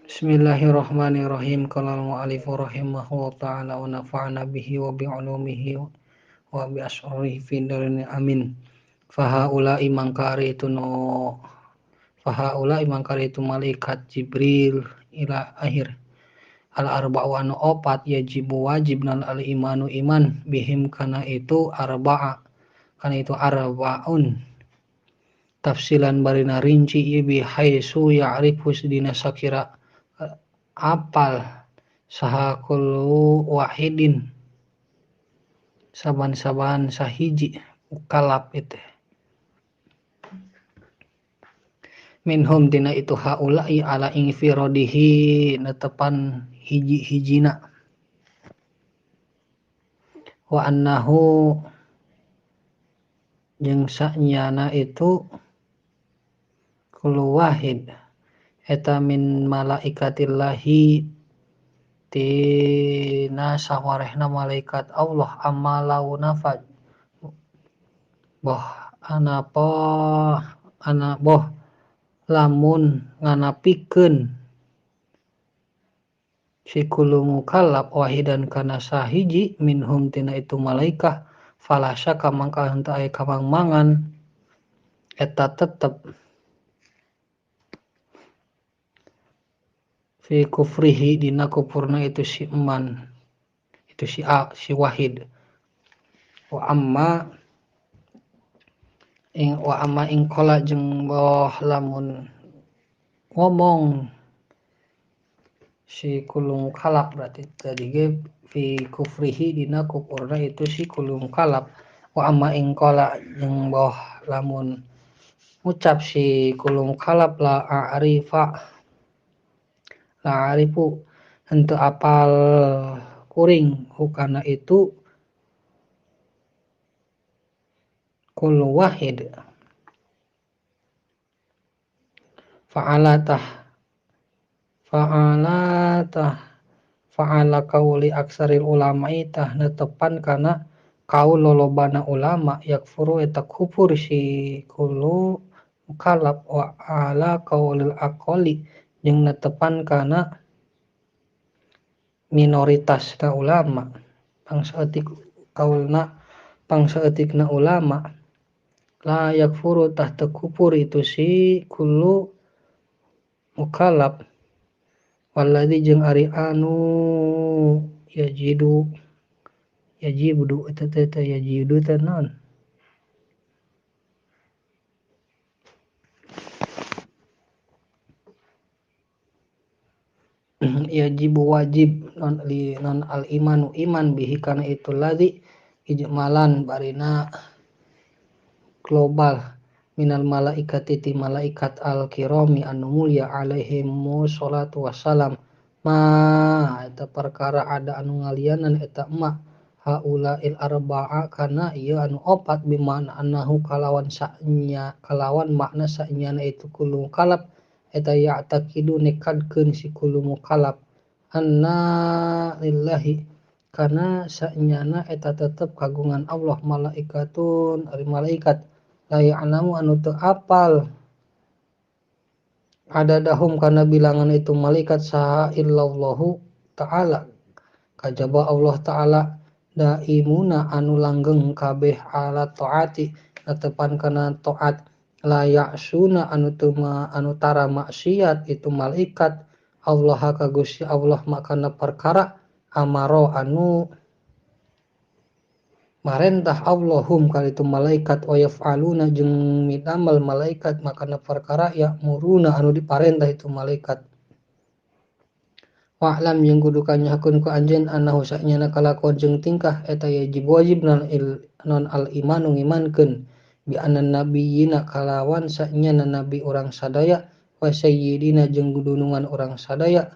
Bismillahirrahmanirrahim. Qala al-mu'allif rahimahullah ta'ala wa nafa'ana bihi wa bi'ulumihi wa bi asrihi fi dharain amin. Fahaula'i mangkari itu no fahaula'i mangkari itu malaikat Jibril ila akhir. Al arba'u anu opat yajibu wajib nal al imanu iman bihim kana itu arba'a kana itu arba'un. Tafsilan barina rinci ieu bi haitsu ya'rifu dina sakira apal saha kullu wahidin saban-saban sahiji mukalaf itu minhum dina itu haula'i ala infiradihi netepan hiji-hijina wa annahu jeung sanyana itu kullu wahid eta min malaikatillahi tina sawarehna malaikat Allah amma launa fa boh ana ana boh lamun nganapikeun si kullu mukallaf wahidan kana sahiji minhum tina itu malaikah fala syaka mangka henteu aya kamangmangan eta tetep fi kufrihi dina kufurna itu si eman itu si a si wahid wa amma ing wa amma ing qala jeung boh lamun ngomong si kulung kalap berarti tadi ge fi kufrihi dina kufurna itu si kulung kalap wa amma ing qala jeung boh lamun ngucap si kulung kalap la a'rifa la arifu henteu apal kuring hukana itu kullu wahid fa'ala fa'ala kauli aksaril ulama'i tah netepan kana kaul lolobana ulama yakfuru eta kufur si kullu mukallaf wa ala kaulil aqali jeung netepan kana minoritas na ulama pangsaeutik kaulna pangsaeutikna ulama la yakfuru tah teu kufur itu si kullu mukallaf walladzi jeung ari anu yajidu yajibu eta teh yajidu teh naon yajibu wajib non li non al imanu iman bihi kana itu ladzi ijmalan barina global minal malaikati ti malaikat al kirami anu mulia alaihimu sholatu wassalam ma eta perkara ada anu ngalianan eta ma haulail arba'a kana ieu anu opat bimana annahu kalawan sanya kalawan makna sanyana itu kullu kalab eta ya'taqidu nekadkeun si kullu mukallaf anna lillahi kana sanyana eta tetep kagungan Allah malaikatun ari malaikat la ya'lamu anu teu apal adadahum kana bilangan itu malaikat saha illallahu ta'ala kajaba Allah ta'ala daimuna anu langgeng kabeh ala taati netepan kana taat la ya'suna anu teu anu tara maksiat itu malaikat Allah ka Gusti Allah makana perkara amaro anu marentah Allahum ka itu malaikat wa yaf'aluna jeung midamal malaikat makana perkara ya'muruna anu diparentah itu malaikat wa'lam jeung kudu kanyakeun ku anjeun annahu sanyana kalakuan jeung tingkah eta yajib wajib non al imanu ngimankeun bi anna nabiyina kalawan sanyana nabi urang sadaya wa sayyidina jeung gudunungan urang sadaya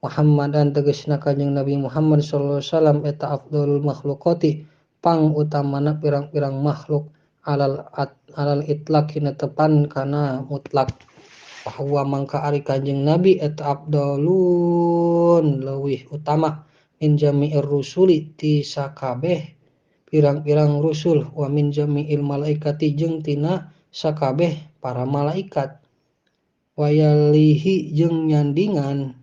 Muhammadan tegasna kanjeng Nabi Muhammad sallallahu alaihi wasallam eta afdalul makhluqati pang utamana pirang-pirang makhluk alal itlaq hina tepan kana mutlak bahwa mangka ari kanjeng Nabi eta afdalun leuwih utama min jami'ir rusuli ti sakabeh pirang-pirang rusul wa min jami'il malaikati jeung tina sakabeh para malaikat. Wayalihi jeung nyandingan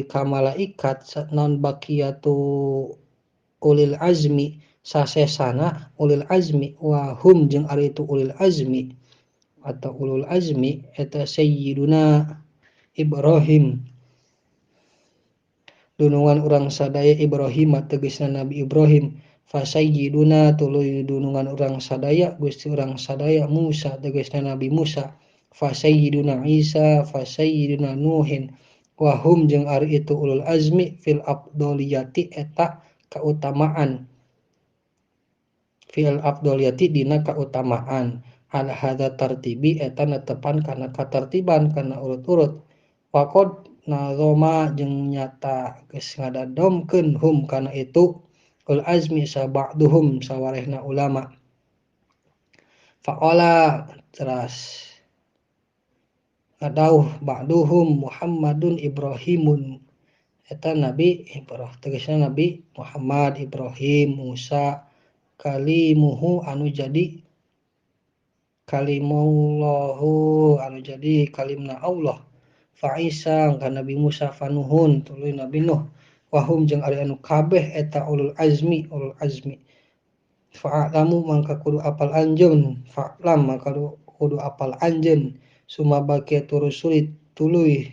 ka malaikat non baqiyatu ulil azmi sasesana ulil azmi wa hum jeung ari itu ulil azmi atau ulul azmi eta sayyiduna Ibrahim dunungan urang sadaya Ibrahim tegasna Nabi Ibrahim fa sayyiduna tuluy dunungan urang sadaya Gusti urang sadaya Musa tegasna Nabi Musa fa sayyiduna Isa fa sayyiduna Nuhin wa hum jeung ari itu ulul azmi fil afdholiyati eta kautamaan fil afdholiyati dina kautamaan al hadza tartibi eta netepan kana katertiban kana urut-urut waqad nazoma jeung nyata geus ngadadomkeun hum kana itu ul azmi saba'duhum sawarehna ulama faqala teras ngadauh ba'duhum Muhammadun Ibrahimun eta Nabi Ibrahim tegasna Nabi Muhammad Ibrahim Musa kalimuhu anu jadi kalimullahu anu jadi kalimna Allah fa Isa ka Nabi Musa fanuhun tuluy Nabi Nuh wahum jeung ari anu kabeh eta ulul azmi fa'lamu mangka kudu apal anjeun fa'lam mangka kudu apal anjeun suma baqiyatur rusuli tuluy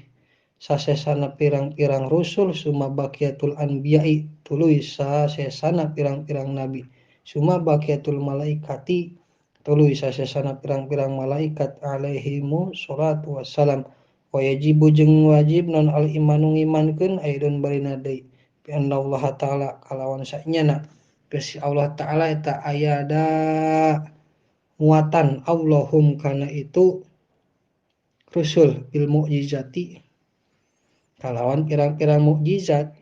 sasesana pirang-pirang rusul suma baqiyatul anbiya'i tuluy sasesana pirang-pirang nabi suma baqiyatul malaikati tuluy sasesana pirang-pirang malaikat alaihimu salatu wassalam wa yajibu jeung wajib non al imanu ngimankeun aidon barina deui bi Allah taala kalawan sanyana Gusti Allah taala eta ayada muatan Allahum kana itu rusul bil mukjizati kalawan pirang-pirang mukjizat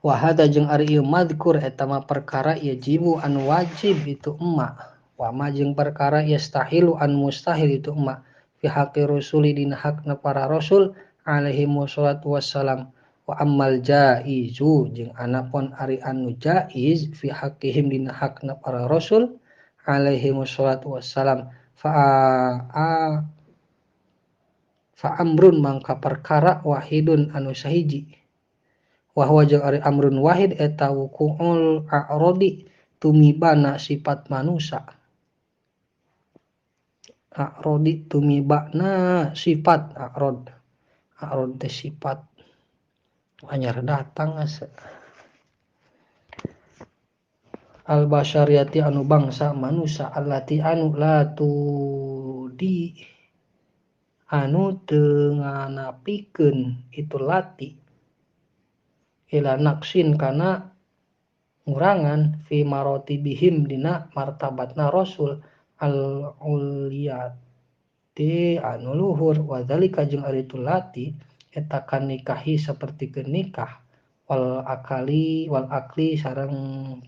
wa hadza jeung ari ieu madhkur eta mah perkara yajibu an wajib itu emma wa ma jeung perkara yastahilu an mustahil itu emma fi haqqi rusuli dina hakna para rasul alaihi wassalatu wassalam wa ammal jaizu jeung anapun ari anu jaiz fi haqqihim dina hakna para rasul alaihi wassalatu wassalam fa amrun mangka perkara wahidun anu sahiji wa huwa jeung ari amrun wahid eta wuqu'ul a'radi tumibana sifat manusia a'radi tumibana sifat a'rad a'rad teh sifat anyar datang asa al basyariyati anu bangsa manusia allati anu la tudi anu teu nganapikeun itu lati ila naqsin kana ngurangan fi marotibihim dina martabatna rasul al uliyati anu luhur wa zalika jeung ari itu lati eta kan nikahi sapertikeun nikah wal akali wal akli sareng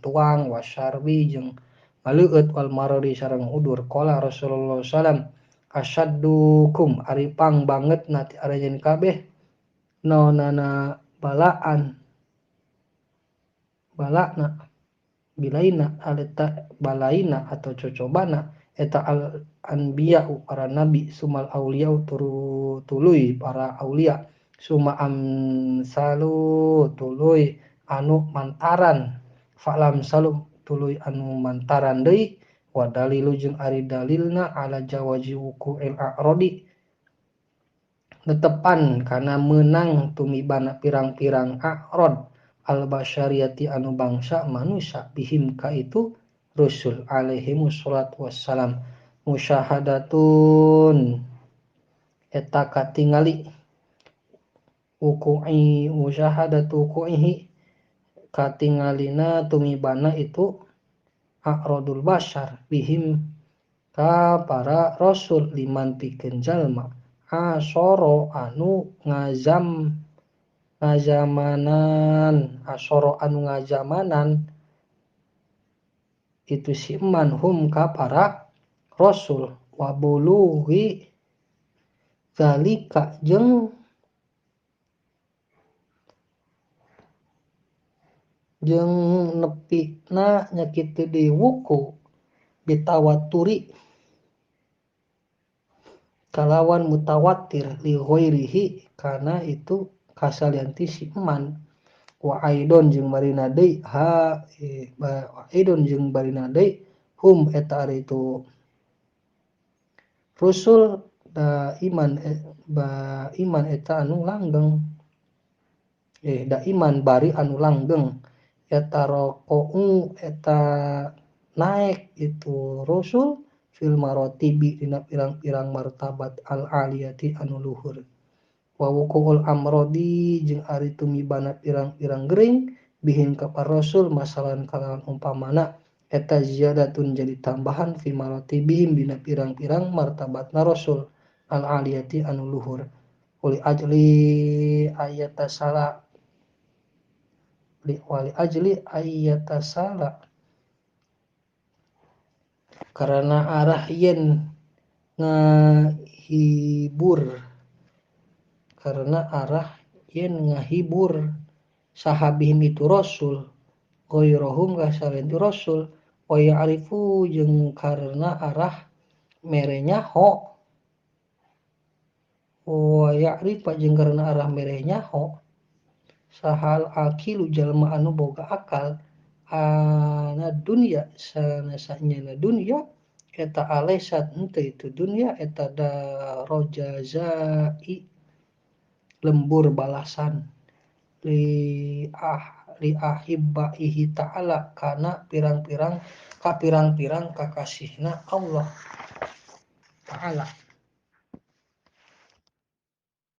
tuang wasyarbi jeung maleueut wal maradi sareng udur qala Rasulullah sallam asyaddukum ari pang banget na ti aranjeun kabeh naonana balaan balana bilaina aleta balaina atau cocobana eta al anbiya para nabi sumal auliya tuluy para aulia suma amsalu tuluy anu mantaran fa'lam salu tuluy anu mantaran deui wa dalilu jeung ari dalilna ala jawazi wuqu'il a'radi netepan kana meunang tumibana pirang-pirang a'rad al basyariyati anu bangsa manusia bihim ka itu rusul alaihimus salatu wassalam musyahadatun eta katingali wuku'i musyahadatu wuku'ihi katingalina tumibana itu a'radul basyar bihim ka para rasul liman pikeun jalma asoro anu ngazamanan asoro anu ngazamanan itu si man hum ka para rasul wa bulughi zalika jeung Jeung nepina nya kitu deui wuku bitawaturi kalawan mutawatir li ghairihi kana itu kasalianti si eman. Wa aidon jeung barina deui ha wa aidon jeung barina deui hum eta ari itu rusul da iman ba iman eta anu langgeng da iman bari anu langgeng eta raqau eta naek itu rusul fil maratibi dina pirang-pirang martabat al aliyati anu luhur. Wa wuqu'ul amrodi jeung ari tumibana pirang-pirang gering bihim ka rasul masalan kalawan umpamana eta ziyadatun jadi tambahan fi maratibihim dina pirang-pirang martabatna rasul al aliyati anu luhur. Wali ajli ayatasala li wali ajli ayatasala karena arah yen ngahibur karena arah yen ngahibur sahabihim itu rasul ghairahum kasalen itu rasul wa ya'rifu jeung karena arah merenya ho wa ya'rifa jeung karena arah merenya ho sahal akilu jalma anu boga akal ana dunya sanasanya dunya eta alaisat henteu itu dunya eta darojazai lembur balasan li ahibbaihi ta'ala kana pirang-pirang ka pirang-pirang kakasihna Allah ta'ala.